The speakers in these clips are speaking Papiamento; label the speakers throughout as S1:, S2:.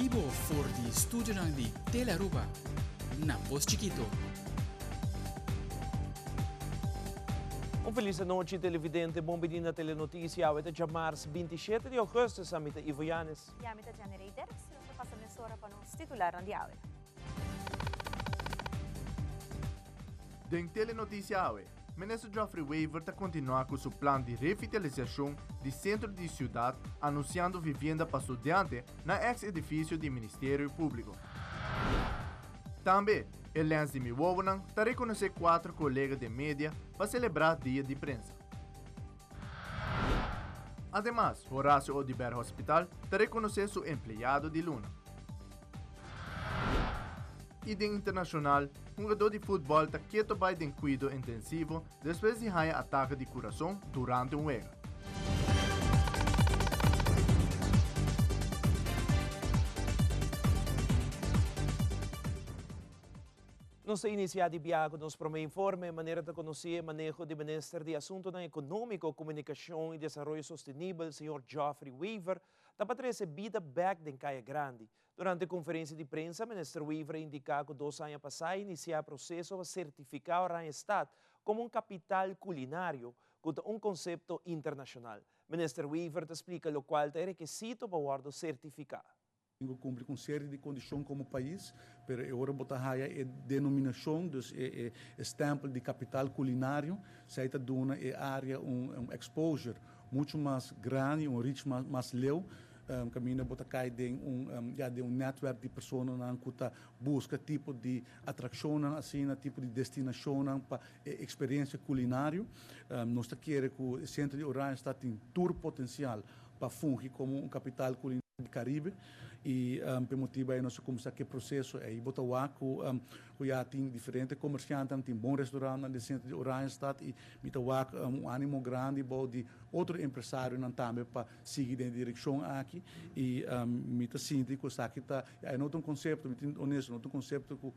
S1: Bibo for di studionan di Telearuba na Pos Chikito.
S2: Un felis anochi televidente, bon bini na Telenoticia. Awe ta djamars 27 di augustus, ami ta Ivo Yanes.
S3: Y ami ta Jenny Rey Derks, nos ta pasa mesora pa nos titularnan di awe.
S4: Den Telenoticia awe, Minister Geoffrey Wever ta continua cu su plan di revitalisacion di centro di ciudad anunciando vivienda pa studiante na ex edificio di Ministerio Publico. Tambe, e lens di mi wowonan ta reconoce cuatro colega den media pa celebra Dia di Prensa. Ademas, Horacio Oduber Hospital ta reconoce su empleado di luna. Y den internacional, hungador di futbol ta keto bay den cuido intensivo despues di haya atake di curason durante un wega.
S2: Nos ta inicia di biaha cu nos prome informe. Manera ta conoci, e maneho di Minister di Asuntonan Economico, Comunicacion y Desaroyo Sostenibel, señor Geoffrey Wever, ta pa trece bida bek den Caya Grandi. Durante conferencia di prensa, Minister Wever a indica cu dos aña pasa a inicia e proceso pa certifica Oranjestad como un capital culinario, cu ta un concepto internacional. Minister Wever ta splica locual ta e requisito pa wordo certifica.
S5: Tin ku kumpli ku un serie di kondishon komo pais, pero e ora bo ta haya e denominashon, dus e e stèmpel di kapital kulinario, esei ta duna e área un un exposure muchu mas grandi, un reach mas mas leu, kaminda bo ta kai den un ya den un nètwèrk di personanan ku ta buska tipo di atrakshonnan asina, tipo di destinashonnan pa e eksperensia kulinario. Nos ta kere ku e sentro di Oranjestad tin tur potensial pa fungi komo un kapital kulinario di Karibe i p'e motibu ei nos a kuminsá ku e proseso ei. Bo ta wak ku ku ya tin diferente komersiantenan, tin bon restaurantnan den sentro di Oranjestad i mi ta wak un ánimo grandi bou di otro empresarionan tambe pa sigui den e direkshon aki i mi ta sinti ku esaki ta, ya e no ta un konsepto, mi tin onesto, no ta un konsepto ku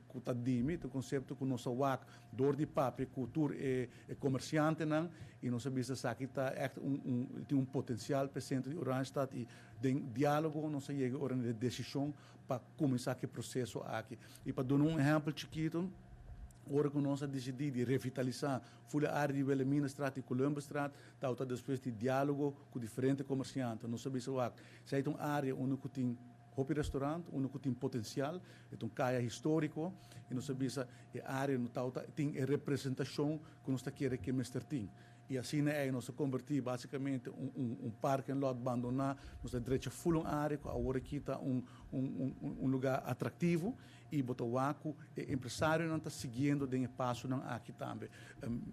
S5: ku ta di mi, ta un konsepto ku nos a wak dor di papia ku tur e komersiantenan i nos a bisa esaki ta ègt un un tin un potensial pa e sentro di Oranjestad i den diálogo nos a yega ora na e desishon pa kuminsá ku e proseso aki. I pa duna un ehèmpel chikitu, ora ku nos a disidí di revitalisá ful e área di Wilhelminastraat i Columbusstraat, tabata despues di diálogo ku diferente komersiante. Nos a bisa wak, esei ta un área unda ku tin Hopi restaurant, unda ku tin potensial, e ta un kaya históriko i nos a bisa e área no tabata tin e representashon ku nos ta kere ku e mester tin. I asina ei nos a kombertí básikamente un un un parking lot bandoná, nos a drecha ful un área ku awor aki ta un un un un lugá atraktivo i bo ta wak ku e empresarionan ta siguiendo den e pasonan aki tambe.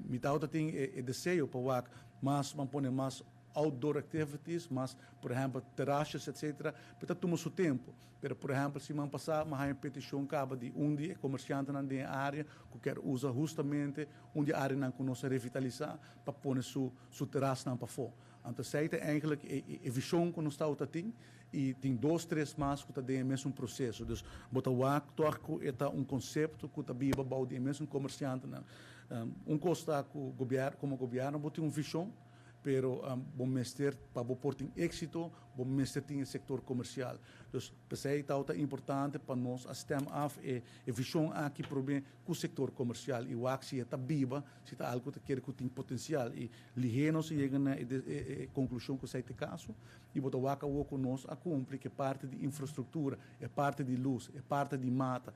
S5: Mi tabata tin e e deseo pa wak mas, ban pone mas outdoor activities, mas por ehempel terrasjes etcetera, pero ta tuma su tempo. Pero por ehempel siman pasá mi a haña peticion caba di un di e comerciantenan den e area cu kier usa hustamente un di e areanan cu nos a revitalisa pa pone su su terrasnan pafó. Anto esey ta eigenlijk e e vision cu nos tawata tin y tin dos tres mas cu ta den e mesun proceso. Dus bo ta wak toch cu e ta un concepto cu ta biba bou di e mesun comerciantenan. Un cos ta cu gobierno como gobierno bo tin un vision. Pero bo mester, pa bo por tin éxito, bo mester tin e sector comercial. Dus p'esei tawata importante pa nos a stem af e e vision aki prome cu sector comercial y wak si e ta biba, si ta algo cu ta kere cu tin potencial. Y lihé nos a yega na e e conclusion cu esei ta e caso y bo ta wak awor cu nos a cumpli cu e parti di infrastructura, e parti di luz, e parti di mata.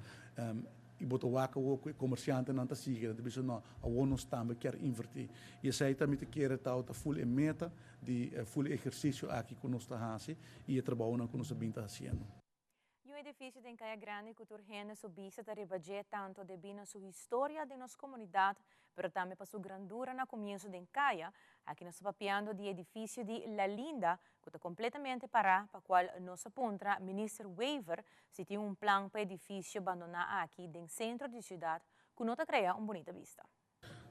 S5: I bo ta wak awor ku e komersiantenan ta sigui, nan ta bisa no, awor nos tambe kier invertí. I esei ta mi ta kere tau ta ful e meta di ful e ehersisio aki ku nos ta hasi i e trabounan ku nos a bin ta hasiendo.
S3: I un edifisio den Kaya Grandi ku tur hende su bista ta riba dje tantu debí na su historia den nos komunidat pero tambe pa su grandura na komienso den kaya, aki nos ta papiando di e edifisio di La Linda ku ta kompletamente pará pa kual nos a puntra Minister Wever si tin un plan pa edifisio bandoná aki den sentro di siudat ku no ta krea un bunita bista.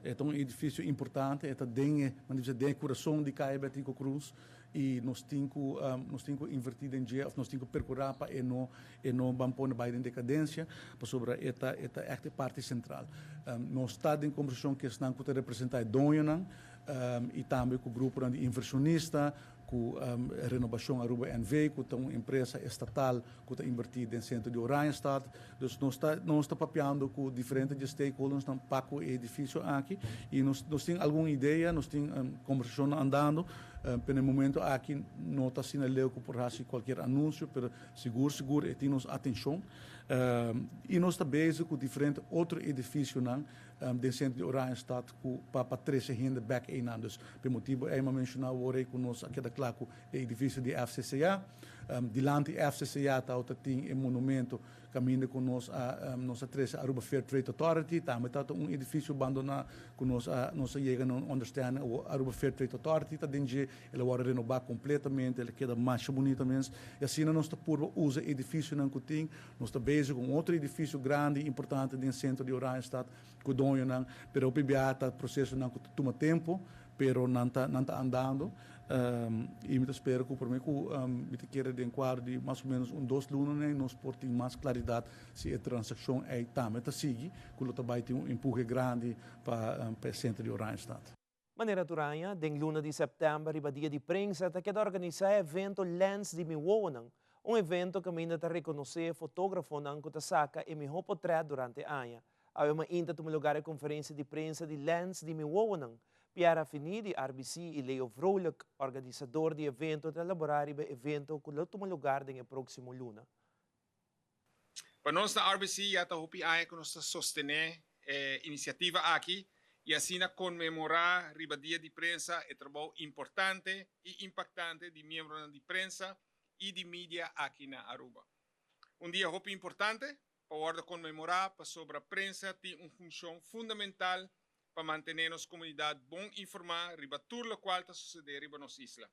S5: E ta un edifisio importante, e ta den e, nan bisa den e kurason di Kaya Betico Croes i nos tin ku nos tin ku invertí den dje òf nos tin ku perkurá pa e no e no ban pone bai den dekadensia pasobra e ta e ta ègt e parti sentral. Nos ta den kombersashon ku esnan ku ta representá e doñonan i tambe ku gruponan di invershonista. Cu Renobacion Aruba NV, cu ta un empresa estatal cu ta inverti den centro di Oranjestad. Dus nos ta papiando cu diferente di stakeholders nan pa cu e edificio aki y nos tin algun idea, nos tin conversacion andando, pero na e momento aki no ta asina leu cu por haci cualkier anuncio, pero sigur sigur e tin nos atencion. Y nos ta bezig cu diferente otro edificionan den centro di Oranjestad cu pa trece hende back einan. Dus pa motibo ey mi a menciona awor cu nos a keda cla cu e edificio di FCCA. Dilanti FCCA ta tin e monumento caminda cu nos a trece Aruba Fair Trade Authority, tambe ta un edificio abandona cu nos a yega na un understanding. Aruba Fair Trade Authority ta den dje, el a wordo renoba completamente, el a keda mas bunita mes. Y asina nos ta purba usa edificionan cu tin, nos ta bezig cu otro edificio grandi importante den centro di Oranjestad, cu doñonan, pero PBA ta procesonan cu ta tuma tempo, pero nan ta andando. Y mi ta spera cu pa mi cu mi ta kere den cuadro di mas o menos un 2 luna, nos por tin mas claridad si e transaccion ey tambe ta sigui, cu lo bay tin un empuhe grandi pa e centro di Oranjestad.
S2: Manera tur aña, den luna di september, riba dia di prensa, ta keda organisa e evento Lens di Mi Wowonan, un evento cu caminda ta reconoce fotografonan cu ta saca e miho portret durante aña. Awe mainta a tuma lugar e conferencia di prensa di Lens di Mi Wowonan. Pierre Affini di RBC y Leo Vrolijk, organisador di evento, ta elabora e evento cu lo tuma lugar den proximo luna.
S6: Pa nos na RBC ya ta hopi aña cu nos ta sostene e iniciativa aki y asina conmemora riba dia di prensa e trabou importante y impactante di miembro di prensa y di media aki na Aruba. Un dia hopi importante pa conmemora pasobra prensa tin un funcion fundamental pa mantene nos comunidad bon informa riba tur loke ta sucede riba nos isla.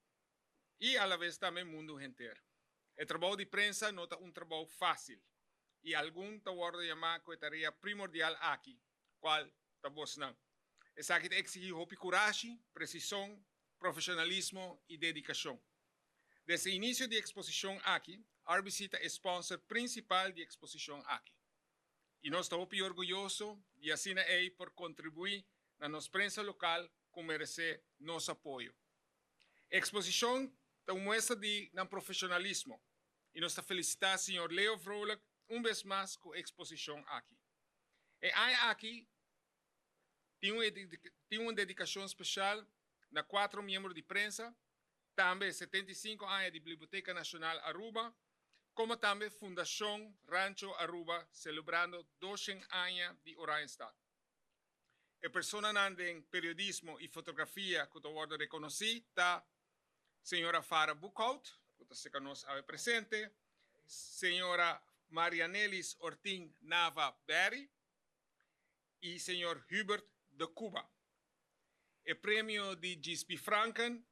S6: Y a la vez tambe mundo entero. E trabou di prensa no ta un trabou facil. Y algun ta wordo yama cu tarea primordial aki, cual ta bosnan. Esaki ta exigi hopi curashi, precision, profesionalismo y dedicacion. Desde inicio di e exposicion aki, RBC ta sponsor principal di e exposicion aki. Y nos ta orguyoso di asina ey por contribui na nos prensa local cu merece nos apoyo. Exposicion ta un muestra di nan profesionalismo y nos ta felicita señor Leo Vrolijk un bes mas cu e exposicion aki. E aña aki tin un dedicacion special na cuater miembro di prensa, tambe 75 aña di Biblioteca Nacional Aruba, como tambe Fundacion Rancho Aruba, celebrando 200 aña di Oranjestad. E personanan di periodismo y fotografia cu ta wordo reconoci ta señora Farah Boekhout, cu ta cu nos presente, señora Marianelis Ortin Nava Berry y señor Hubert de Cuba. E premio di Gispi Franken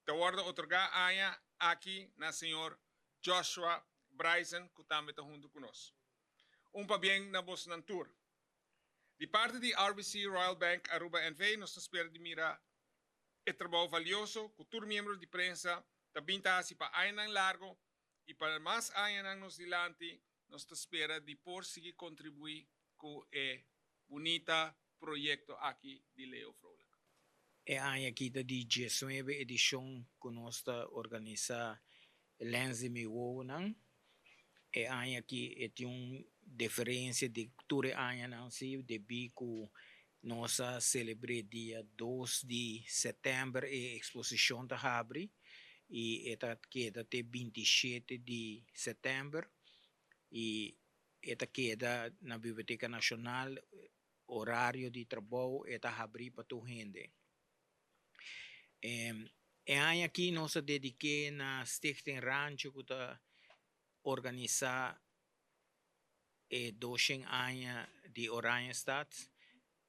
S6: ta wordo otorga aña aki na señor Joshua Bryson, cu tambe ta hunto cu nos. Un pabien na bosnan tur. Di parti di RBC Royal Bank Aruba NV, nos ta spera di mira e trabou valioso cu tur miembro di prensa ta bin ta haci pa aña largo y pa mas aña nos dilanti, nos ta spera di por sigui contribui cu e bunita proyecto aki di Leo Vrolijk.
S7: E aña aki ta di 19 edicion cu nos ta organisa Lens di Mi Wowonan. E aña aki tin un diferencia di tur añanan si, debi cu nos a celebra dia 2 di september e exposicion ta habri y ta keda te 27 di september y ta keda na Biblioteca Nacional, horario di trabou ta habri pa tur hende. E aña aki nos a dedica na Stichting Rancho cu ta organisa e 200 aña di Oranjestad,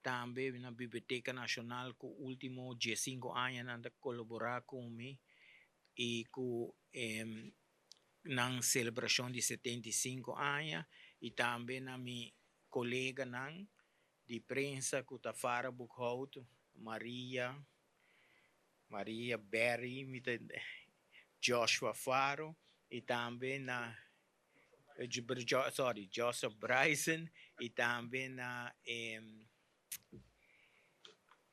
S7: tambe na Biblioteca Nacional cu ultimo 15 aña nan ta colabora cu mi y cu na celebracion di 75 aña y tambe na mi coleganan di prensa cu ta Farah Boekhout, Maria Berry, Joshua Faro y tambe na, sorry, Joseph Bryson y tambe na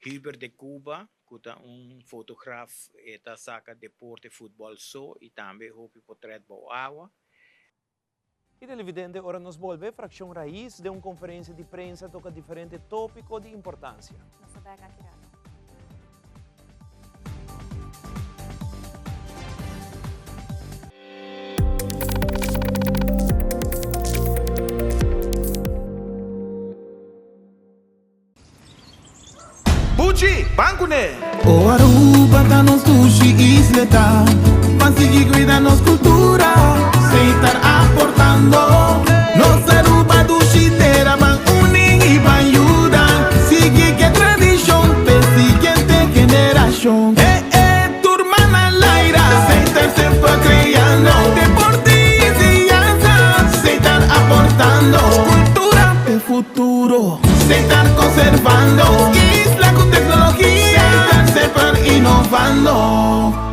S7: Hubert de Cuba, ku ta un fotograf, e ta saka deporte futbòl so i tambe hopi potrèt bou awa.
S2: I televidente, ora nos bolbe, Fraccion Raiz den un conferencia di prensa toca diferente topico di importancia.
S3: Nos ta bek aki rato.
S8: Buchi, ban kuné!
S9: O Aruba ta nos dushi isleta, Ban sigui cuida nos cultura, Seitar aportando. Nos Aruba dushi tera, Ban uni y ban yuda, Sigui ke tradicion p'e siguiente generacion. Eh eh, tur man al aire, Seitar semper creando, Deporte y enseñanza, Seitar aportando, Cultura p'e futuro. Setar conservando isla cu tecnologia. Setar semper innovando.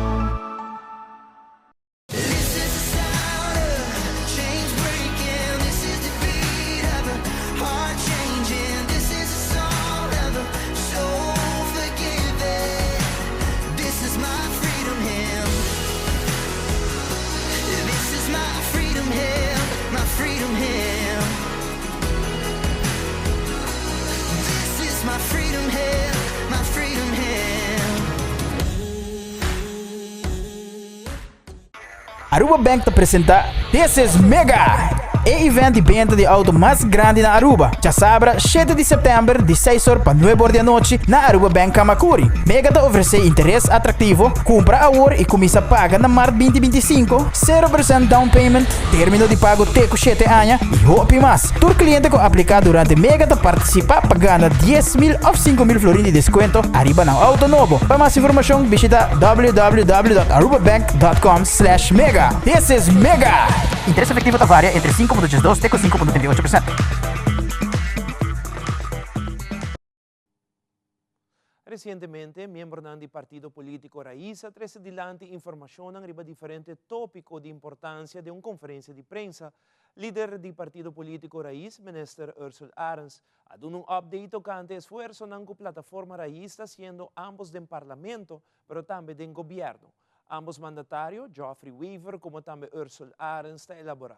S10: Aruba Bank ta presenta This is Mega! E event di benta di auto mas grandi na Aruba. Djasabra shete di september di seis or pa nuebe or di anochi na Aruba Bank Camacuri. Mega ta ofrece interes atractivo, cumpra awor y cuminsa paga na mart 2025, 0% down payment, Término di pago te ku shete aña i hopi mas. Tur kliente ku apliká durante Mega ta partisipá pa gana 10,000 òf 5,000 florin di deskuento ariba nan outo nobo. Pa mas informashon bishita www.arubabank.com/mega. This is Mega! Interes efektivo ta varia entre 5.82 te ku 5.38%.
S2: Resientemente, miembronan di partido politico Raiz a trece dilanti informacionnan riba diferente topico di importancia den un conferencia di prensa. Lider di partido politico Raiz, Minister Ursell Arends, a duna un update tocante esfuerzonan cu plataforma Raiz ta haciendo ambos den Parlamento, pero tambe den Gobierno. Ambos mandatario, Geoffrey Wever como tambe Ursell Arends ta elabora.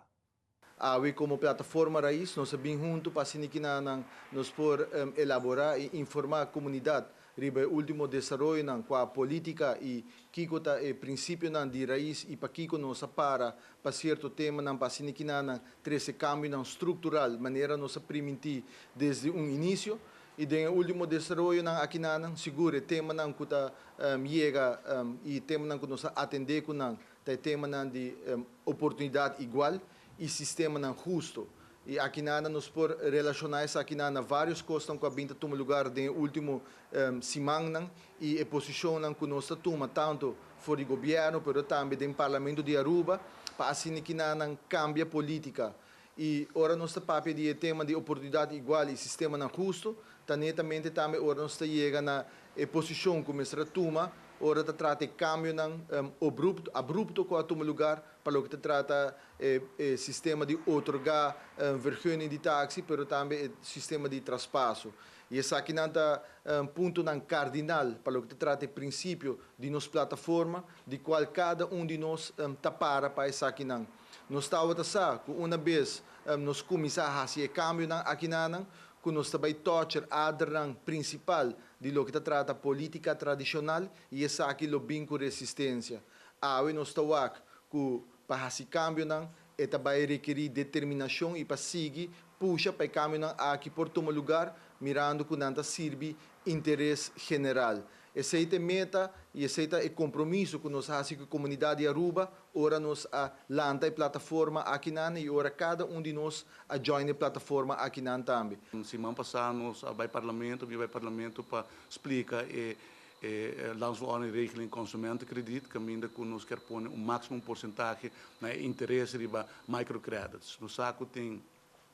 S4: Awe komo Plataforma Raiz nos a bin huntu pa asina kinanan nos por elaborá i informá komunidat riba e último desaroyonan kua polítika i kiko ta e prinsipionan di Raiz i pakiko nos a para pa sierto temanan pa asina kinanan trese kambionan struktural manera nos a primintí desde un inisio. I den e último desaroyonan akinanan sigur e temanan ku ta yega i temanan ku nos a atendé ku nan Ta e temanan di oportunidat igual i sistemanan husto. I akinan nos por relashoná esakinan na vários kosnan ku a bin ta tuma lugar den e último simannan i e posishonnan ku nos ta tuma tantu for di gobièrnu pero tambe den Parlamento di Aruba pa asina kinanan kambia polítika. I ora nos ta papia di e tema di oportunidat igual i sistemanan husto, ta netamente tambe ora nos ta yega na e posishon ku mester a tuma ora ta trata e kambionan abrupto ku a tuma lugar pa loke ta trata e e sistema di otorgá vergunning di taksi pero tambe e sistema di traspaso. I esakinan ta puntonan kardinal pa loke ta trata e prinsipio di nos plataforma di kual kada un di nos ta para pa esakinan. Nos tabata sa ku una bes nos kuminsá hasi e kambionan akinanan, ku nos ta bai tòcher adernan prinsipal di loke ta trata polítika tradishonal i esaki lo bin ku resistensia. Awe nos ta wak ku pa hasi kambionan e ta bai rekerí determinashon i pa sigui pusha pa e kambionan aki por tuma lugar mirando ku nan ta sirbi interes general. Esei ta e meta i esei ta e kompromiso ku nos hasi ku e komunidat di Aruba ora nos a lanta e plataforma akinan i ora kada un di nos a join e plataforma akinan tambe.
S5: Siman pasá nos a bai Parlamento, mi a bai Parlamento pa splika e e Landsverordening Regeling Consumentenkrediet kaminda ku nos kier pone un máksimo porsentahe na e interes riba microcredits. Nos sa ku tin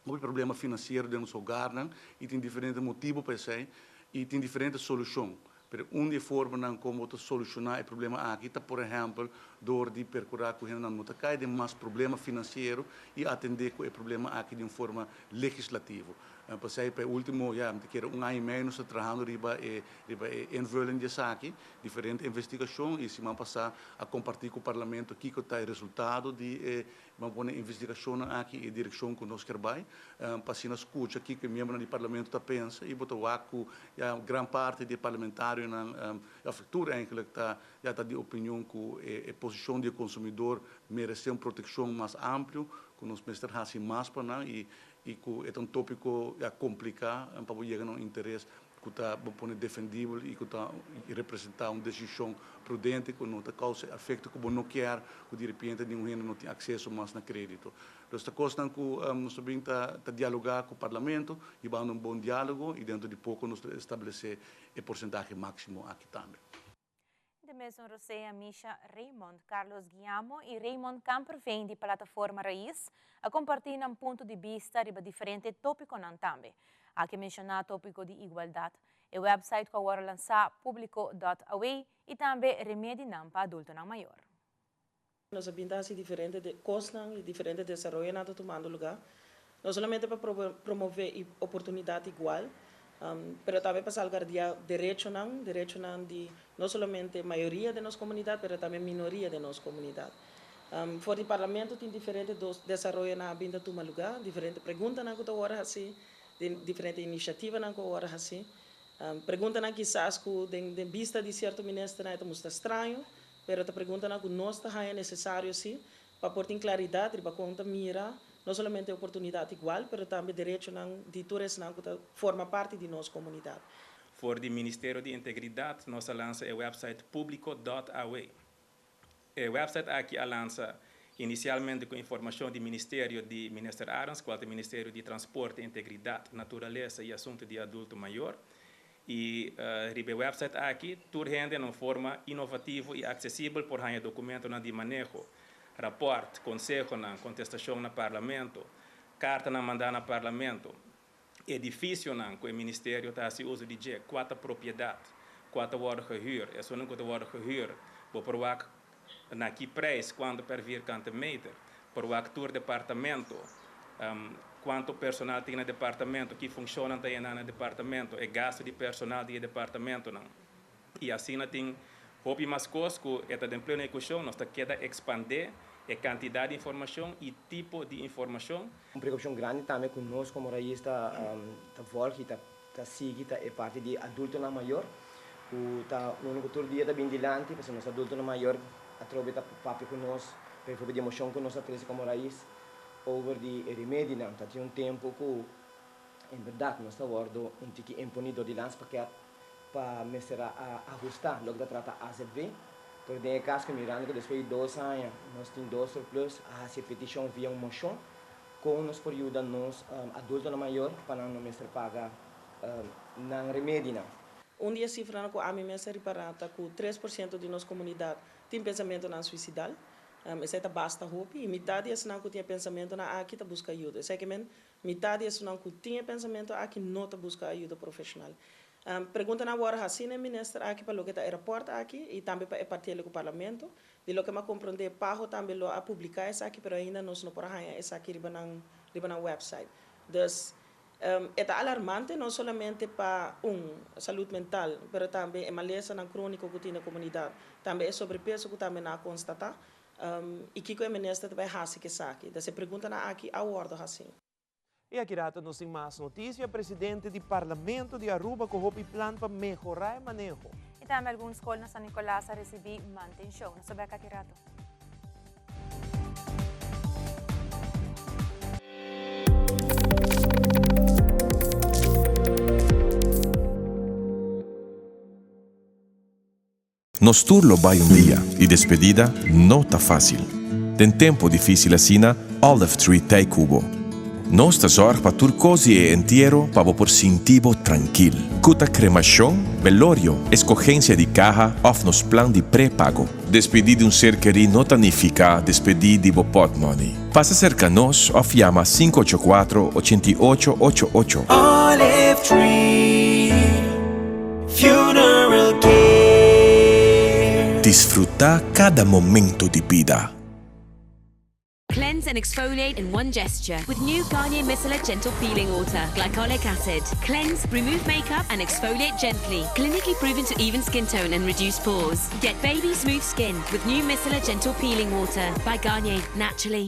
S5: hopi problema finansiero den nos hogarnan i tin diferente motibu pa esei i tin diferente solushon. Pero un di e formanan kon bo ta solushoná e problema aki ta por ehèmpel dor di perkurá ku hendenan no ta kai den mas problema finansiero i atendé ku e problema aki di un forma legislativo. P'esei pa e ultimo, ya, mi ta kere un aña i mei nos ta trahando riba e riba e invulling di esaki, diferente investigashon i siman pasá a kompartí ku Parlamento kiko ta e resultado di e Ban pone investigashonnan aki e direkshon ku nos kier bai, pa asina skucha kiko e miembronan di parlamento ta pensa i bo ta wak ku ya gran parti di e parlamentarionan, òf tur eigentlik ta ya ta di opinion ku e posishon di e konsumidor meresé un protekshon mas amplio, ku nos mester hasi mas pa nan i i ku e ta un tópiko ya kompliká pa bo yega na un interes ku ta bo pone defendibel i ku ta representá un desishon prudente ku no ta kousa e afekto ku bo no kier ku di repente ningun hende no tin akseso mas na krédito. Dus ta kosnan ku nos ta bin ta ta dialogá ku Parlamento, hibando un bon diálogo i dentro di poko nos ta establesé e porsentahe máksimo aki tambe.
S3: De mesun Rosea Misha Raymond, Carlos Guiamo y Raymond Kamperveen di Plataforma Raiz a comparti nan punto di bista riba diferente topiconan tambe. Aki menciona topico di igualdad, e website cu awor a lansa publico dot awe y tambe remedinan pa adultonan mayor.
S11: Nos a bin ta hasi diferente kosnan i diferente desaroyonan ta tumando lugá, no solamente pa promové oportunidat igual, pero tambe pa salgardiá derechonan, derechonan di no solamente mayoria den nos komunidat, pero tambe minoria den nos komunidat. For di Parlamento tin diferente desaroyonan a bin ta tuma lugá, diferente preguntanan ku ta wòrdu hasí, diferente inisiativanan ku a wòrdu hasí. Preguntanan kisas ku den bista di sierto ministernan e ta mustra straño, Pero ta preguntanan ku nos ta haña nesesario sí pa por tin klaridat riba kon ta mira no solamente oportunidat igual, pero tambe derechonan di tur esnan ku ta forma parti di nos komunidat.
S12: For di Ministerio di Integridat nos a lansa e website publico dot aw. E website aki a lansa inisialmente ku informashon di Ministerio di Minister Arends, kual ta Ministerio di Transporte, Integridat, Naturalesa i Asuntu di Adulto Mayor. I riba e website aki tur hende na un forma inovativo i aksesibel por haña dokumentonan di maneho, rapòrt, konsehonan, kontestashon na Parlamento, kartanan mandá na Parlamento, edifisionan ku e ministerio ta hasi uso di dje, kua ta propiedat, kua ta wòrdu gehür, esunnan ku ta wòrdu gehür bo por wak na ki prijs, kuantu per vierkante meter, por wak tur departamento, kuantu personal tin na departamento, ki funshonnan ta yená na departamento, e gastu di personal di e departamentonan. I asina tin hopi mas kos ku e ta den pleno ekushon, nos ta keda ekspandé e kantidat di informashon i tipo di informashon.
S13: Un preokupashon grandi tambe ku nos komo rais ta ta vòlg i ta ta sigui ta e parti di adultonan mayor ku ta unu ku tur dia ta bin dilanti pasobra nos adultonan mayor atrobe ta papia ku nos bijvoorbeeld di e moshon ku nos a trese komo rais over di e remedinan ta tin un tempu ku en bèrdat nos ta wòrdu un tiki imponi dor di landspakket pa mester a ahusta loke ta trata azv pero den e kas ku mirando ku despues di dos aña nos tin dos surplus a hasi e petishon via un moshon Kon nos por yuda nos adultonan mayor pa nan no mester paga nan remedinan?
S11: Un di e sifranan ku ami mes a ripará ta ku 3% di nos komunidat tin pensamentonan suisidal. Esei ta basta hopi i mitat di esnan ku tin e pensamentonan aki ta buska ayuda. Esei ke men mitat di esunnan ku tin e pensamentu aki no ta buska ayuda profeshonal. Preguntanan a wòrdu hasí na e minister aki pa loke ta e rapòrt aki i tambe pa e partiele ku parlamento. Di loke m'a komprondé, PAHO tambe lo a publiká esaki, pero ainda nos no por a haña esaki riba nan riba nan wèpsait. Dus, e ta alarmante no solamente pa, un, salud mental, pero tambe e malesanan króniko ku tin den komunidat, tambe e sobrepeso ku tambe nan a konstatá, i kiko e minister ta bai hasi ku esaki. Dus e preguntanan aki a wòrdu hasí.
S2: Y aki rato nos tin mas noticia. Presidente di Parlamento di Aruba cu hopi plan pa mehora e maneho.
S3: Y tambe algun scol na San Nicolas a ricibi mantencion. Nos ta bek aki rato.
S14: Nos tur lo bai un dia y despedida no ta facil. Den tempo dificil asina, Olive Tree t'ei cu bo. Nos ta zorg pa tur cos di e entiero pa bo por sinti bo trankil. Cu ta cremacion, velorio, escogencia di caha of nos plan di pre-pago. Despedi di un ser keri no ta nifica despedi di bo potmoney. Pasa cerca nos of yama 584 88 ocho ocho.
S9: Olive Tree Funeral Care.
S14: Disfruta cada momento di bida.
S15: Cleanse and exfoliate in one gesture with new Garnier Micellar Gentle Peeling Water. Glycolic acid. Cleanse, remove makeup and exfoliate gently. Clinically proven to even skin tone and reduce pores. Get baby smooth skin with new Micellar Gentle Peeling Water by Garnier, naturally.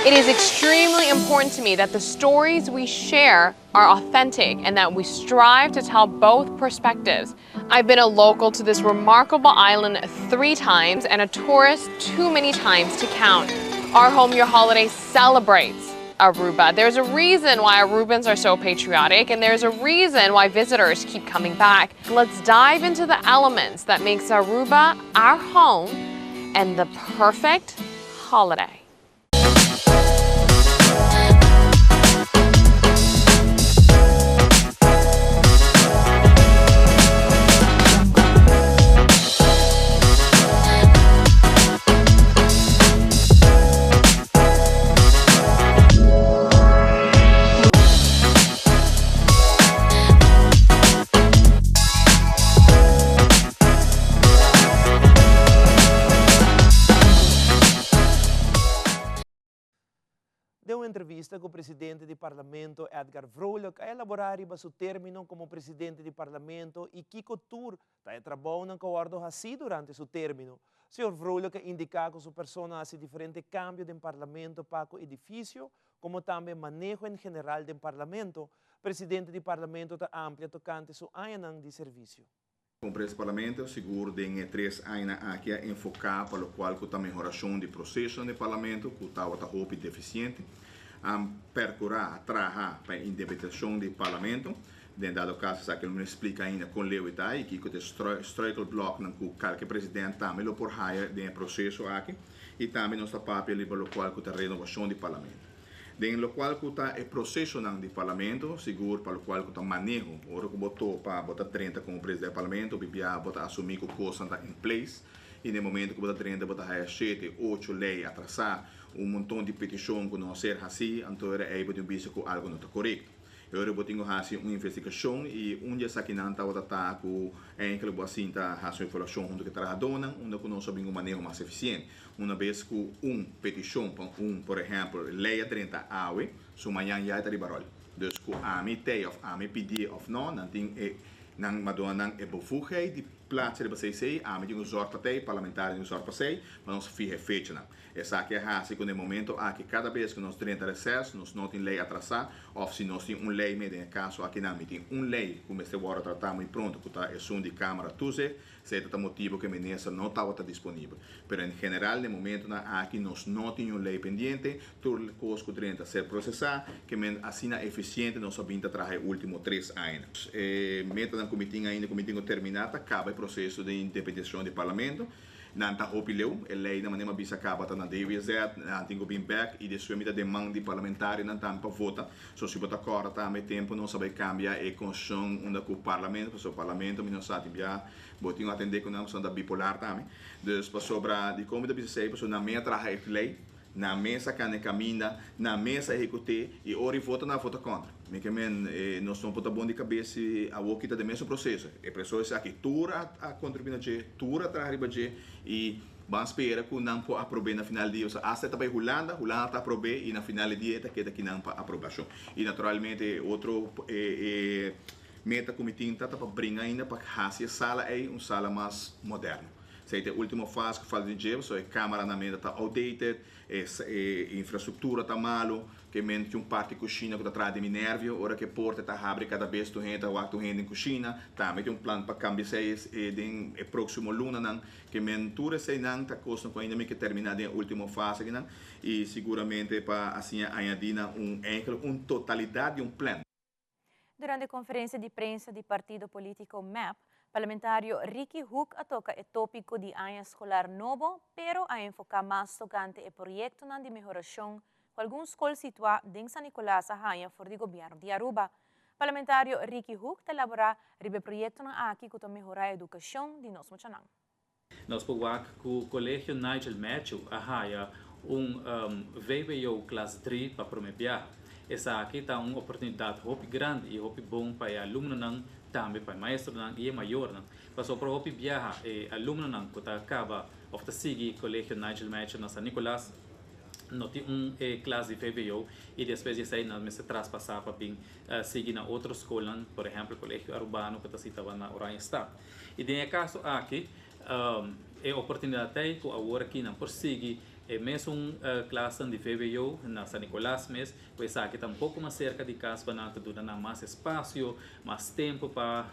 S16: It is extremely important to me that the stories we share are authentic and that we strive to tell both perspectives. I've been a local to this remarkable island three times and a tourist too many times to count. Our Home Your Holiday celebrates Aruba. There's a reason why Arubans are so patriotic and there's a reason why visitors keep coming back. Let's dive into the elements that makes Aruba our home and the perfect holiday.
S2: Den un entrevista cu presidente di Parlamento Edgar Vrolijk a elabora riba su termino como presidente di Parlamento y kico tur ta e trabounan cu a wordo haci durante su termino. Señor Vrolijk a indica cu su persona a haci diferente cambio den Parlamento pa cu edificio como tambe maneho en general den Parlamento. Presidente di Parlamento ta amplia tocante su añanan di servicio.
S17: Como Presidente di Parlamento, sigur den e tres añanan aki a enfoca pa locual cu ta mehoracion di procesonan den Parlamento cu tabata hopi deficiente. A percura, a traha pa e independentacion di Parlamento. Den dado caso esaki lo no explica ainda con leu e ta y kico ta e struikelbloknan cu calke president tambe lo por haya den e proceso aki. Y tambe nos ta papia riba locual cu ta renovacion di Parlamento. Den locual cu ta e procesonan di Parlamento, sigur pa locual cu ta maneho. Ora cu bo topa, bo ta drenta como presidente di Parlamento, bibia bo ta asumi cu cosnan ta in place y den momento cu bo ta drenta bo ta haya shete, ocho ley atrasa, un monton di peticion cu no a ser haci, anto era ey bo tin bisa cu algo no ta corecto. E ora bo tin cu haci un investigacion y un di esakinan tabata ta cu enkele bo a sinta haci un evaluacion hunto cu e trahadornan unda cu nos a bin un maneho mas eficiente. Una bes ku un petishon pa un, por ehèmpel, lei a drenta awe, su mañan ya e ta riba ròl. Dus ku ami tei òf ami pidié òf nò, nan tin e, nan madona nan e bevoegheid di plaatsa riba esei, ami tin ku zòrg pa tei, parlamentario tin ku zòrg pa esei, pa nos fiha e fechanan. Esaki a hasi ku na e momento aki kada bes ku nos drenta reses, nos no tin lei atrasá, òf si nos tin un lei me, den e kaso akinan mi tin un lei ku mester wòrdu tratá muy pronto ku ta esun di Kámara Toezicht, Esei ta ta motibo ku e minister no tabata disponibel. Pero en general den momentonan aki nos no tin un ley pendiente, tur kos ku drenta ser prosesá, ke men asina efisiente nos a bin ta traha e ultimo tres añanan. E metanan ku mi tin ainda ku mi tin ku terminá ta kaba e proseso di independisacion di Parlamento. Nan ta hopi leu, e leynan manera mi a bisa kaba ta na DWZ, nan tin ku bin bek i despues mi ta den man di parlamentarionan tambe pa vota. So si bo ta kòrda tambe e tempu nos a bai kambia e konstitushon unda ku parlamento, pasobra parlamento mi no sa tin bia bo tin ku atendé ku nan pasobra nan ta bipolar tambe. Dus pasobra dikon mi ta bisa esei pasobra nan mes a traha e lei, nan mes a kanda e kaminda, nan mes a ehekut'é i ora i vota nan a vota kòntra. Mi ke men nos no por ta bon di kabes si awor kita den mesun proseso. E proseso esaki tur a kontribuí na dje, tur a traha riba dje i Ban spera ku nan por aprob'é na final di dia. Osea, asta e ta bai Hulanda, Hulanda ta aprob'é i na final di dia e ta keda kinan pa aprobashon. I naturalmente e otro e meta ku mi tin ta ta pa bringa ainda pa hasi e sala ei un sala mas moderno. Esei ta e ultimo fase ku falta di dje, pasobra e kameranan menda ta outdated, e e infrastruktura ta malu. Ke men tin un parti kushina ku ta traha di mi nervio, ora ku e porta ta habri kada bes tur hende ta wak tur hende den kushina. Tambe tin un plan pa kambia esei den e próksimo lunanan. Ke men tur eseinan ta kosnan ku ainda mi ke terminá den e último fase akinan i siguramente pa asina añadí na un eigenlijk un totalidat di un plan.
S3: Durante konferensia di prensa di partido polítiko mep, parlamentario Ricky Hoek a toka e tópiko di aña eskolar nobo, pero a enfoká mas tokante e proyektonan di mehorashon ku algun skol situá den San Nicolas a haña for di gobièrnu di Aruba. Parlamentario Ricky Hoek ta elaborá riba e proyektonan aki ku ta mehorá edukashon di nos muchanan.
S12: Nos por wak ku Kolegio Nigel Matthew a haya un vwo klas dri pa prome biaha. Esaki ta un oportunidat hopi grandi i hopi bon pa e alumnonan, tambe pa e maestronan i e mayornan. Pasobra hopi biaha e alumnonan ku ta kaba òf ta sigui Kolegio Nigel Matthew na San Nicolas. No tin un e klas di vwo i despues di esei nan mester traspasá pa bin sigui na otro skolnan, por ehèmpel Colegio Arubano ku ta sitaba na Oranjestad. I den e kaso aki e oportunidat ta ei ku awor aki nan por sigui e mesun klasnan di vwo na San Nicolas mes, ku esaki ta un poko mas serka di kas pa nan ta duna nan mas espasio, mas tempu pa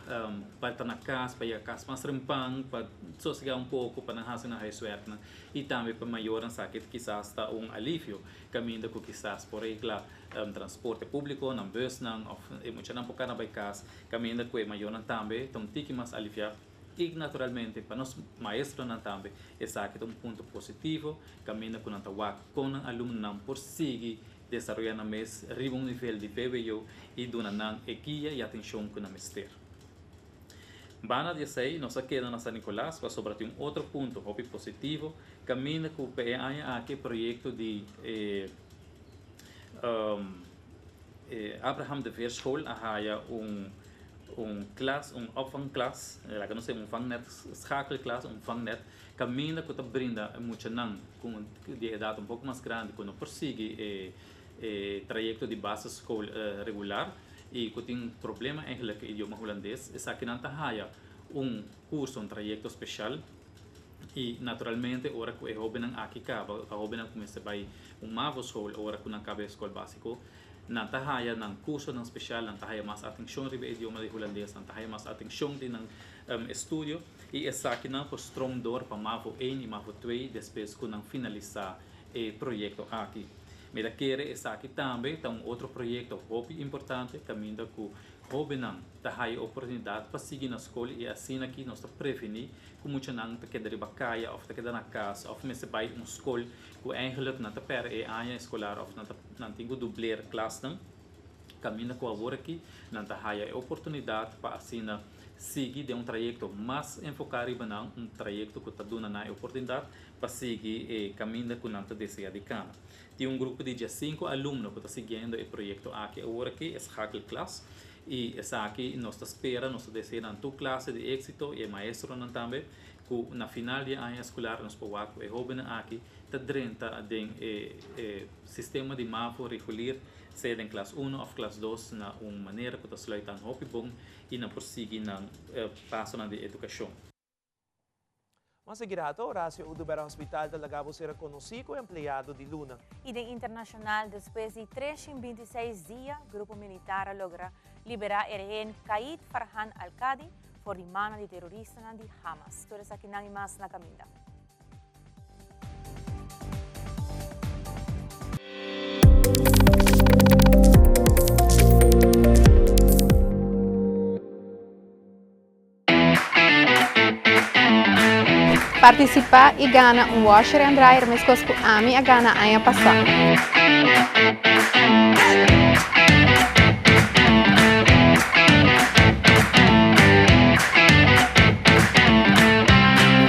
S12: pa ta na kas, pa yega kas mas rempan, pa sosegá un poko, pa nan hasi nan huiswerknan i tambe pa mayornan sa ke kisas ta un alivio kaminda ku kisas por regla transporte públiko, nan bùsnan òf e muchanan por kana bai kas kaminda ku e mayornan tambe ta un tiki mas aliviá. I naturalmente pa nos maestronan tambe esaki ta un punto positivo kaminda ku nan ta wak kon nan alumnonan por sigui desaroyá nan mes riba un nivel di vwo i duna nan e guia i atenshon ku nan mester. Banda di esei nos a keda na San Nicolas pasobra tin un otro punto hopi positivo kaminda ku pa e aña aki e proyekto di e Abraham de Veerschool a haya un un klas, un opvangklas, laga nos sey un vangnet, schakelklas, un vangnet, kaminda ku ta brinda e muchanan ku di edat un poko mas grandi ku no por sigui e e trayekto di basisschool regular i ku tin problema eigenlijk ku idioma hulandes, esakinan ta haya un kurso, un trayekto speshal. I naturalmente ora ku e hóbennan aki kaba, e hóbennan ku mester bai un mavoschool ora ku nan kaba e skol básiko, nan ta haya nan kursonan speshal, nan ta haya mas atenshon riba e idioma di hulandes, nan ta haya mas atenshon di nan estudio i esakinan por strom dor pa mavo één i mavo twee despues ku nan finalisá e proyekto aki. Mi ta kere esaki tambe ta un otro proyekto hopi importante kaminda ku hóbennan ta haya oportunidat pa sigui na skol i asina ki nos ta prevení ku muchanan ta keda riba kaya òf ta keda na kas òf mester bai un skol ku eigenlijk nan ta pèrdè e aña eskolar òf nan ta nan tin ku dubler klasnan kaminda ku awor aki nan ta haya e oportunidat pa asina sigui den un trayekto mas enfoká riba nan, un trayekto ku ta duna nan e oportunidat pa sigui e kaminda ku nan ta desea di kana. Tin un grupo di diesinku alumno ku ta siguiendo e proyekto aki awor aki, e schakelklas. I esaki nos ta spera, nos ta desea nan tur klase di éksito i e maestronan tambe, ku na final di e aña eskolar nos por wak ku e hóbennan aki ta drenta den e e sistema di mavo regulier, sea den klas uno òf klas dos na un manera ku ta sluit nan hopi bon i nan por sigui nan pasonan di edukashon.
S2: Mas e grato, Horacio Oduber Hospital ta laga bo sera konosí ku empleado di luna.
S3: I den internashonal, despues di 326 dia, grupo militar a logra liberá e rehen Kaid Farhan al-Qadi for di mannan di teroristanan di Hamas. Tur esakinan i mas na kaminda.
S16: Partisipá i gana un washer and dryer meskos ku ami a gana aña pasá.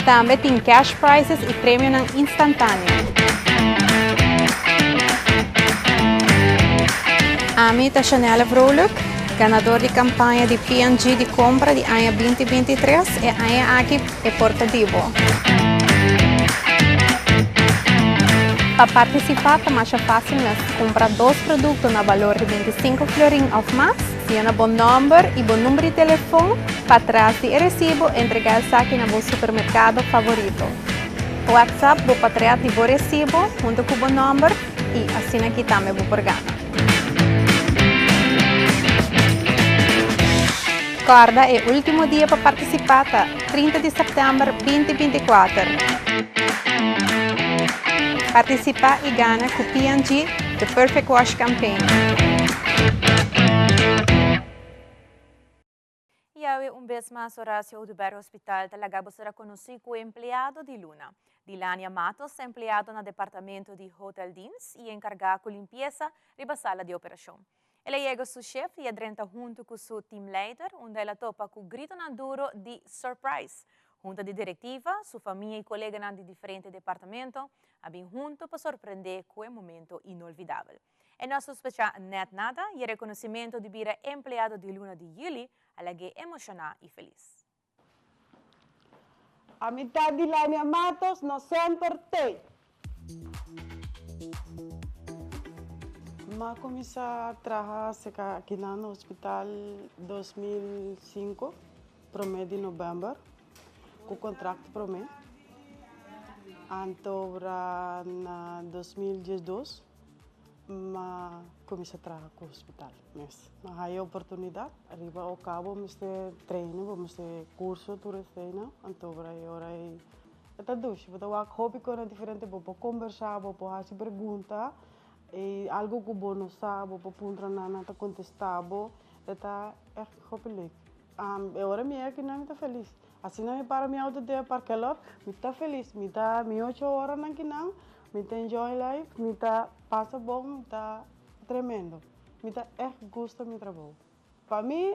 S16: Tambe tin cash prizes i premionan instantáneo. Ami ta Shanelle Vrolijk. Ganador di campaña di P&G di compra di aña 2023, e aña aki e por ta di bo. Pa participa ta masha facil mes, cumpra dos producto na balor di 25 florin of mas, yena bo nomber y bo number di telefon patras di e recibo, entrega esaki na bo supermercado favorito. WhatsApp bo patria di bo recibo hunto cu bo nomber y asina aki tambe bo por gana. Corda e ultimo dia pa participa ta 30 di september 2024. Participa y gana cu P&G The Perfect Wash Campaign.
S3: Y awe un bes mas Horacio Oduber Hospital ta laga bo sera conoci cu empleado di luna. Dilania Matos ta empleado na departamento di Hoteldienst y encarga cu limpieza riba sala di operacion. El a yega su shift y a drenta hunto cu su teamleider unda el a topa cu gritonan duro di surprise. Hunta di directiva, su famia y coleganan di diferente departamento a bin hunto pa sorprende cu e momento inolvidabel. E no a sospecha net nada y e reconocimento di bira empleado di luna di juli a lag'é emociona y feliz.
S18: A mitad di Lania Matos no semper t'ey. M'a kuminsá traha serka akinan na hospital 2005, promé di novèmber, ku kontrakt promé. Anto ora na 2012 m'a kuminsá traha ku hospital mes. M'a haya oportunidat, riba Okabo mester trainen, bo mester kurso tur eseinan, anto ora e ora ei e ta dushi, bo ta wak hopi kosnan diferente, bo por kombersá, bo por hasi pregunta. E algo ku bo no sa, bo por puntra nan, nan ta kontestá bo. E ta ègt hopi leuk. E ora mi aki nan mi ta felis. Asina mi para mi auto den e parkelot, mi ta felis. Mi ta mi ocho oranan kinan, mi ta enjoy life, mi ta pasa bon, mi ta tremendo. Mi ta ègt gusta mi trabou. Pa mi,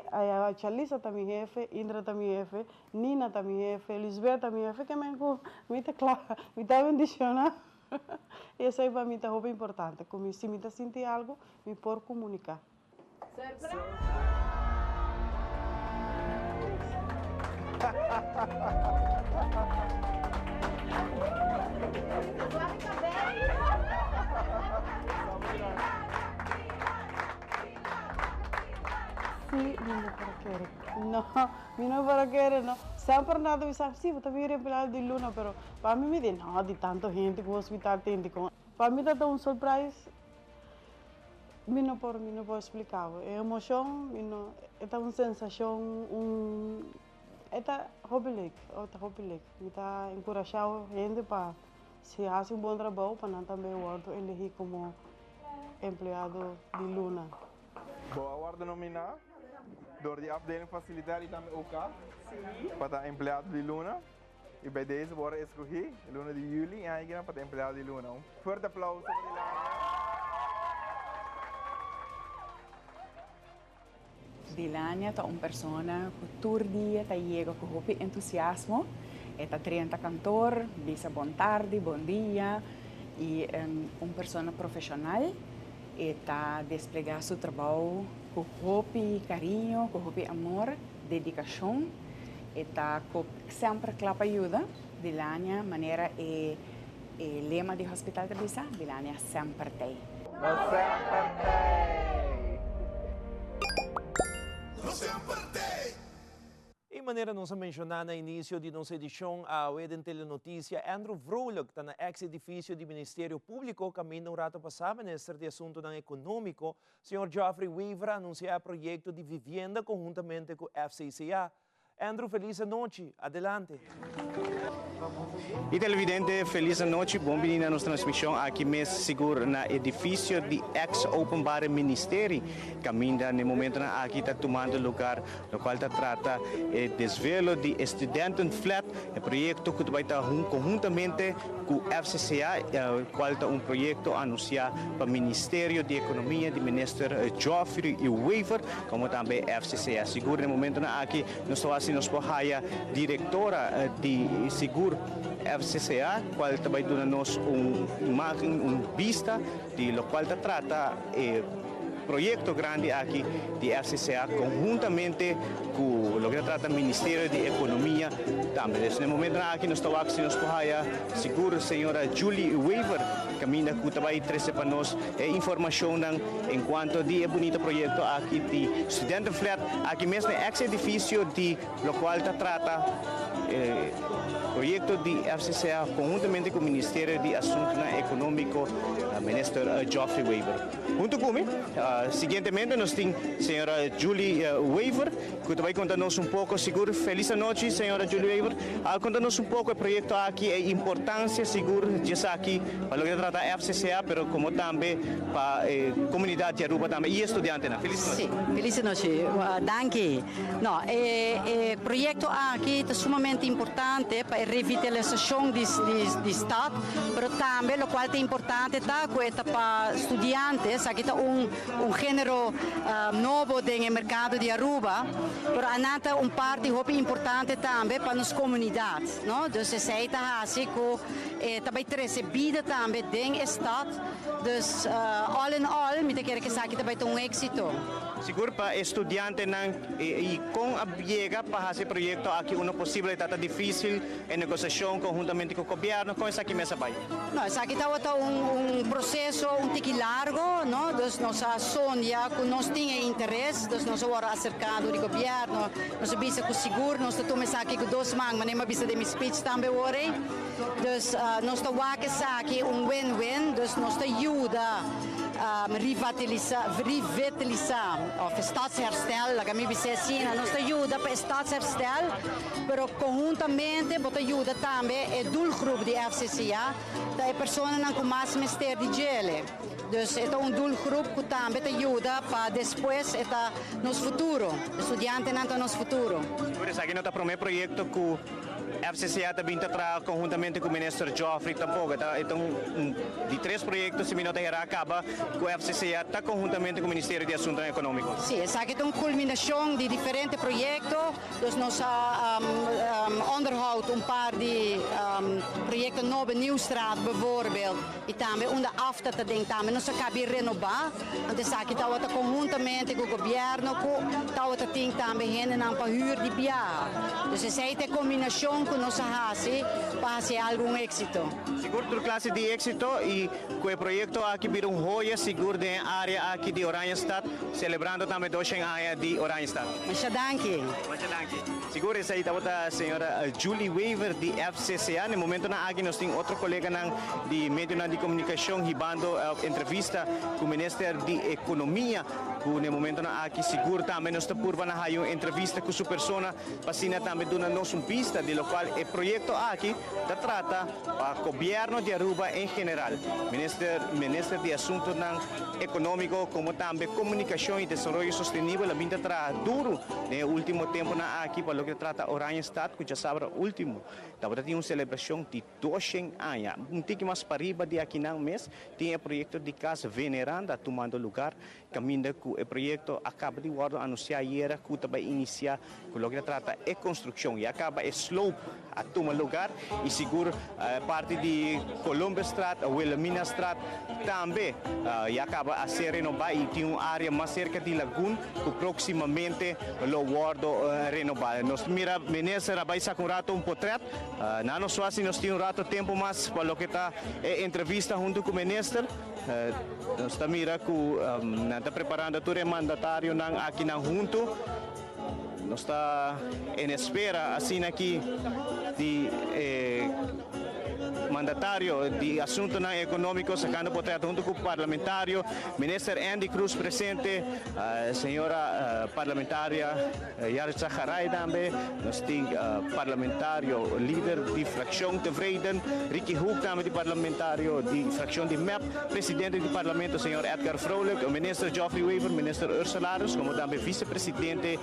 S18: Chalisa ta mi hefe, Indra ta mi hefe, Nina ta mi hefe, Lisbeth ta mi hefe, ke men ku mi ta kla, mi ta bendishoná. I esei pa mi ta hopi importante, ku mi si mi ta sinti algu, mi por komuniká. Sí, mi no por a kere. No, mi no por a kere, no. Semper nan ta bisa, sí, bo ta bira empleado di luna, pero pa mi mi di, no, di tanto hende ku hospital tin, dikon? Pa mi ta ta un surprise, mi no por, mi no por splika bo. E emocion, mi no, e ta un sensacion, un, e ta hopi leuk, e ta hopi leuk. Mi ta enkurashá hende pa si hasi un bon trabou, pa nan tambe wòrdu elegí komo empleado di luna.
S19: Bo a wòrdu nominá dor di afdeling fasilitair i tambe OK pa ta empleado di luna. I bij deze bo wòrdu eskogí luna di yüli i aña pa ta empleado di luna. Un fuerte aplauso pa Dilania.
S20: Dilania ta un persona ku tur dia ta yega ku hopi entusiasmo. E ta drenta kantor, bisa bon tardi, bon dia i un persona profeshonal. E ta desplegá su trabou ku hopi kariño, ku hopi amor, dedikashon. E ta semper kla pa yuda. Dilania, manera e lema di hospital ta bisa, Dilania semper t'ei.
S19: Nos semper t'ei!
S9: Nos semper t'ei!
S2: E manera nos a menshoná na inisio di nos edishon awe den Telenotisia, Andrew Vrolijk ta na eks edifisio di Ministerio Públiko kaminda un rato pasá Minister di Asuntunan Ekonómiko, señor Geoffrey Wever a anunsiá e proyekto di vivienda konhuntamente ku FCCA. Andrew felis anochi, adelante.
S21: Y televidente felis anochi, bon bini na nos transmision aki mes sigur na edificio di ex Openbare Ministerie, caminda na e momentonan aki ta tumando lugar locual ta trata e desvelo di e studentenflat, e proyecto cu ta bay ta conhuntamente cu FCCA, cual ta un proyecto anuncia pa Ministerio di Economia di Minister Geoffrey Wever. Como tambe FCCA. Sigur na e momentonan aki nos ta wak si nos por haya directora di sigur FCCA cual ta bay duna nos un imagen, un bista di locual ta trata e proyecto grandi aki di FCCA conhuntamente cu loke ta trata Ministerio di Economia tambe. Dus na e momentonan aki nos ta wak si nos por haya sigur señora Julie Wever caminda cu ta bay trece pa nos e informacionnan En cuanto di e bunito proyecto aki di Studentenflat, aki mes na e ex edificio di locual ta trata e proyecto di FCCA conhuntamente cu Ministerio di Asuntonan Economico, Minister Geoffrey Wever. Hunto cu mi, siguientemente nos tin señora Julie Wever cu ta bay conta nos un poco sigur. Feliz anochi, señora Julie Wever. Al conta nos un poco e proyecto aki, e importancia sigur di esaki pa loke ta trata FCCA, pero como tambe pa e comunidad di Aruba tambe y e studiantenan. Feliz nochi.
S22: Sí, feliz nochi. Danki. No, e e proyecto aki ta sumamente importante pa e revitalisacion di di stad, pero tambe locual ta importante ta cu e ta pa studiante, esaki ta un. un genero nobo den e mercado di Aruba, pero anan ta un parti hopi importante tambe pa nos comunidad, no? Dus esey ta haci cu e ta bay trece bida tambe den e stad. Dus all in all mi ta kere cu esaki ta bay ta un exito.
S21: Sigur pa e studiantenan y con a yega pa haci e proyecto aki uno posibel e ta ta dificil e negociacion conhuntamente cu gobierno con esaki mes a bay?
S22: No, esaki tabata un un proceso un tiki largo, no, dus nos a sondia cu nos tin e interes, dus nos a worde acerca door di gobierno, nos a bisa cu sigur nos ta tuma esaki cu dos man, manera mi a bisa den mi speech tambe awor ey, dus nos ta wak esaki un win-win, dus nos ta yuda rivatilisa, rivetilisa of stadsherstel, laga mi bisa asina, nos ta yuda pa e stadsherstel. Pero konhuntamente bo ta yuda tambe e doelgroep di FCCA, ta e personanan ku mas mester di djele. Dus e ta un doelgroep ku tambe ta yuda pa despues e ta nos futuro, e studiantenan ta nos futuro.
S21: Sigur esaki no ta prome proyekto ku FCCA ta bin ta traha konhuntamente ku Minister Geoffrey tampoco. E ta e ta un di tres proyekto si mi no ta hera kaba ku FCCA ta konhuntamente ku Ministerio di Asuntonan Ekonómiko.
S22: Si, esaki ta un kulminashon di diferente proyekto. Dus nos a onderhoud un par di proyecto nobo, Nieuwstraat bijvoorbeeld, y tambe unda afta ta den tambe nos a cabi renoba. Anto esaki tawata conhuntamente cu gobierno cu tawata tin tambe hendenan pa huur di biaha. Dus esey ta e combinacion cu nos a haci pa haci algo un exito.
S21: Sigur tur clase di exito y cu e proyecto aki bira un hoya sigur den e area aki di Oranjestad, celebrando tambe doshen aña di Oranjestad.
S22: Masha danki.
S21: Masha danki. Sigur esei tabata señora Julie Wever di FCCA. Na e momentonan aki nos tin otro coleganan di medionan di comunicacion hibando entrevista cu Minister di Economia cu na e momentonan aki sigur tambe nos ta purba na haya un entrevista cu su persona pa asina tambe duna nos un bista di locual e proyecto aki ta trata pa Gobierno di Aruba en general. Minister Minister di Asuntonan Economico como tambe Comunicacion y Desaroyo Sostenibel a bin ta traha duro den e ultimo temponan aki pa loke ta trata Oranjestad cu djasabra ultimo tabata tin un celebracion di doshen aña. Un tiki mas pariba di akinan mes tin e proyecto di Cas Veneranda tumando lugar Caminda cu e proyecto a caba di wordo anuncia ayera cu ta bay inicia cu loke ta trata e construccion. Ya caba e slope a tuma lugar y sigur parti di Columbusstraat, Wilhelminastraat tambe ya caba a ser renoba y tin un area mas cerca di Lagoon cu proximamente lo wordo renoba. Nos mira minister a bay saca un rato un potret. Na nos wak si nos tin un rato tempo mas pa loke ta e entrevista hunto cu minister. Nos ta mira ku nan ta preparando tur e mandatarionan akinan huntu. Nos ta en espera asina aki di e mandatario di asuntonan ekonómiko sakando potret huntu ku parlamentario Minister Endy Croes presente, señora parlamentaria Yaritza Garay tambe, nos tin parlamentario lider di fraccion Tevreden, Ricky Hoek tambe di parlamentario di fraccion di mep, presidente di parlamento señor Edgar Vrolijk, minister Geoffrey Wever, minister Ursula Arends, como tambe vicepresidente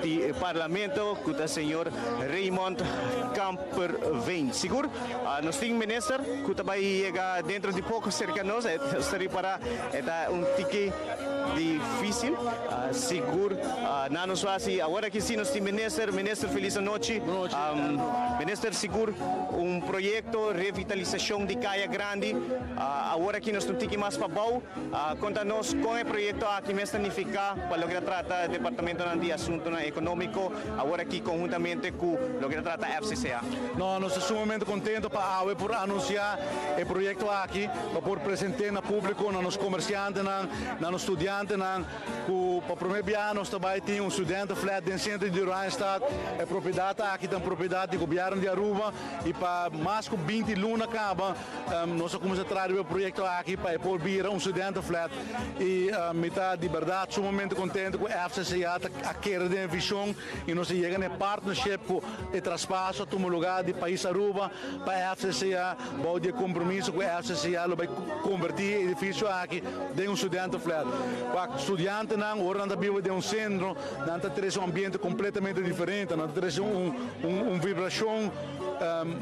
S21: di parlamento cu ta señor Raymond Kamperveen. Sigur nos tin minister cu ta bay yega dentro di poco cerca nos, nos ta ripara e ta un tiki Difícil, sigur na nos wasi. Awor aki si nos tin minister. Minister felis anochi. Minister sigur un proyecto revitalisacion di Caya Grandi. Awor aki nos ta un tiki mas pabou. Conta nos con e proyecto aki mes ta nifica pa loke ta trata departamentonan di asuntonan economico awor aki conhuntamente cu loke ta trata FCCA.
S5: No, nos ta sumamente contento pa awe por anuncia e proyecto aki. Pa por present'é na públiko, na nos komersiantenan, na nos studiantenan, ku pa promé biaha nos ta bai tin un studentenflat den sentro di Oranjestad. E propiedat aki ta un propiedat di gobièrnu di Aruba i pa mas ku binti luna kaba nos a kuminsá traha riba e proyekto aki pa e por bira un studentenflat. I mi ta di bèrdat sumamente kontentu ku FCCA ta a kere den e vishon i nos a yega na e partnership ku e traspaso a tuma lugá di pais Aruba pa FCCA bou di e kompromiso ku FCCA lo bai konvertí e edifisio aki den un studentenflat. Wak, studiantenan ora nan ta biba den un sentro, nan ta trese un ambiente kompletamente diferente, nan ta trese un un vibrashon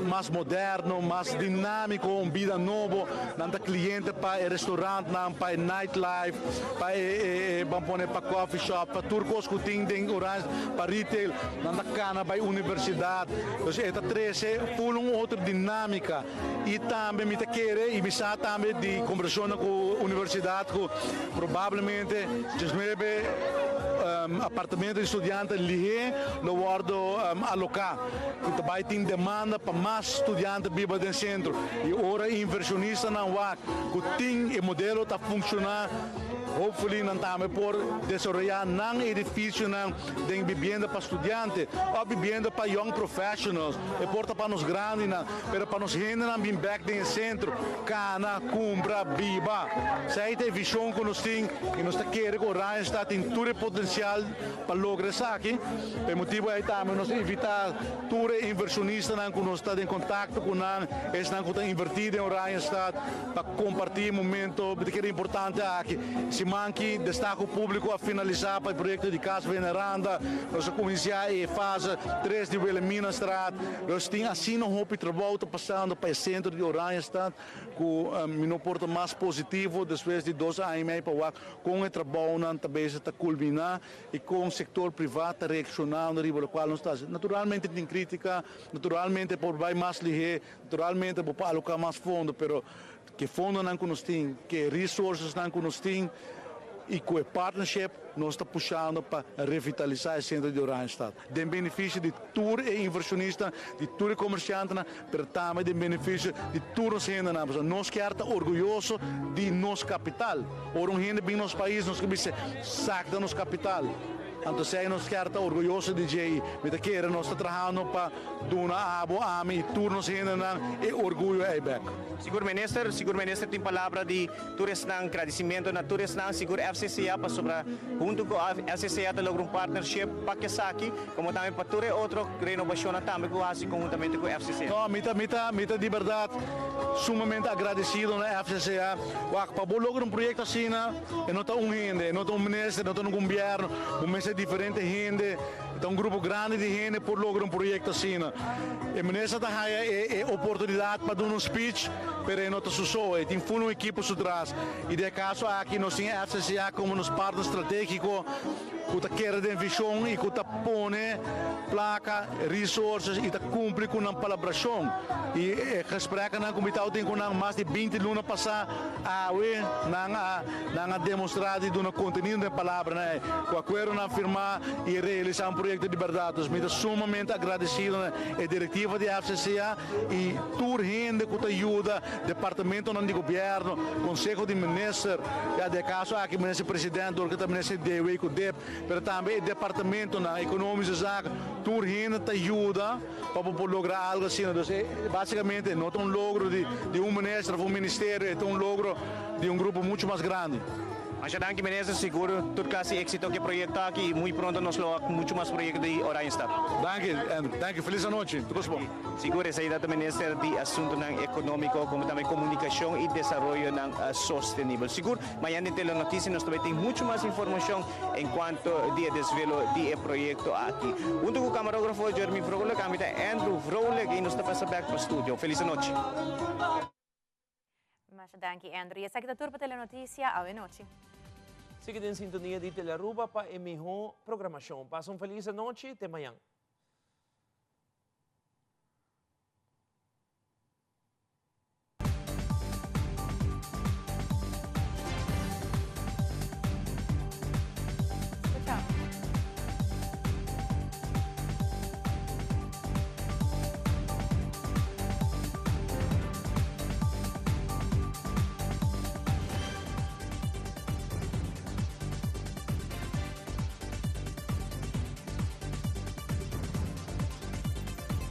S5: mas moderno, mas dinámiko, un bida nobo. Nan ta kliente pa e restaurantnan, pa e nightlife, pa e e ban pone pa coffee shop, pa tur kos ku tin den Oranjestad, pa retail. Nan ta kana bai universidat. Dus e ta trese ful un otro dinámika. I tambe mi ta kere i mi sa tambe di kombersashonnan ku universidat ku probablemente diesnuebe apartamento di studiante lihé lo wòrdu aloká. Ku ta bai tin demanda pa mas studiante biba den sentro i ora invershonistanan wak ku tin e modelo ta funshoná hopefully nan tambe por desaroyá nan edifisionan den bibienda pa studiante òf bibienda pa young professionals. E por ta pa nos grandinan. Pero pa nos hendenan bin bek den e sentro, kana, kumpra, biba. Esei ta e vishon ku nos tin i nos ta kere ku Oranjestad tin tur e potensial pa logra esaki. Pa e motibu ei tambe nos ta invitá tur e invershonistanan ku nos ta den kontakto ku nan, esnan ku ta invertí den Oranjestad, pa kompartí e momento mi ta kere importante aki. Siman ki destaho públiko a finalisá pa e proyekto di Kas Veneranda, nos a kuminsá e fase tres di Wilhelminastraat. Nos tin asina hopi trabou ta pasando pa e sentro di Oranjestad ku mi no por ta mas positivo despues di dos aña i mei pa wak kon e trabounan ta bezig ta kulminá i kon sektor privá ta reakshonando riba lokual nos ta hasi. Naturalmente tin krítika, naturalmente por bai mas lihé, naturalmente bo por aloká mas fondo, pero Ke fondonan ku nos tin, ke resourcesnan ku nos tin i ku e partnership nos ta pushando pa revitalisá e sentro di Oranjestad den benefisio di tur e invershonista, di tur e komershantenan, pero tambe den benefisio di tur nos hendenan, pasobra nos kier ta orguyoso di nos kapital. Ora un hende bin nos pais nos ke bisa sak ta nos kapital. Anto esei nos kier ta orguyoso di dje i mi ta kere nos ta trahando pa duna abo, ami i tur nos hendenan e orguyo ei bek.
S21: Sigur Minister, sigur Minister tin palabra di tur esnan, gradicimento na tur esnan, sigur FCCA pasobra hunto cu FCCA ta logra un partnership pa esaki, como tambe pa tur e otro renovacionnan tambe cu haci conhuntamente cu FCCA.
S5: No, mi ta, mi ta, mi ta di berdad sumamente agradecido na FCCA. Wak, pa bo logra un proyecto asina, e no ta un hende, e no ta un minister, e no ta un gobierno, bo mester diferente hende, Ta un grupo grandi di hende por logra un proyecto asina. E minister ta haya e oportunidad pa duna un speech, pero e no ta su so, e tin full un ekipo su tras. Y den e caso aki nos tin FCCA como nos partner strategico cu ta kere den vision y cu ta pone placa, resources y ta cumpli cu nan palabracion. Y e gesprekkennan cu mi tabatin cu nan mas di binti luna pasa, awe nan a Nan a demostrá di duna kontenido den palabranan ei, ku akuerdonan firmá i realisá un proyekto di bèrdat. Dus mi ta sumamente agradesido na e direktiva di FCCA i tur hende ku ta yuda, departamentonan di gobièrnu, konseho di minister, ya den e kaso aki minister president dor ku ta minister DW ku dip, pero tambe e departamentonan, ekonomische zaken, tur hende ta yuda pa bo por logra algu asina. Dus básikamente no ta un logro di un minister òf un ministerio, e ta un logro. Di un grupo mucho mas grandi.
S21: Masha danki minister, sigur tur clase exito cu e proyecto aki y muy pronto nos lo wak mucho mas proyecto di Oranjestad.
S5: Danki Andrew, danki, feliz anochi, tur cos bon.
S21: Sigur esey ta minister di Asuntonan Economico como tambe Comunicacion y Desaroyonan Sostenibel. Sigur mañana den Telenoticia nos ta bay tin mucho mas informacion en cuanto di e desvelo di e proyecto aki. Hunto cu camarografo Jeremy Vrolijk, ami ta Andrew Vrolijk y nos ta pasa bek pa studio. Feliz anochi.
S3: Masha danki Andrew. Y esaki ta tur pa Telenoticia awe nochi.
S2: Sigui den sintonia di Telearuba pa e miho programacion. Pasa un feliz anochi, te mañan.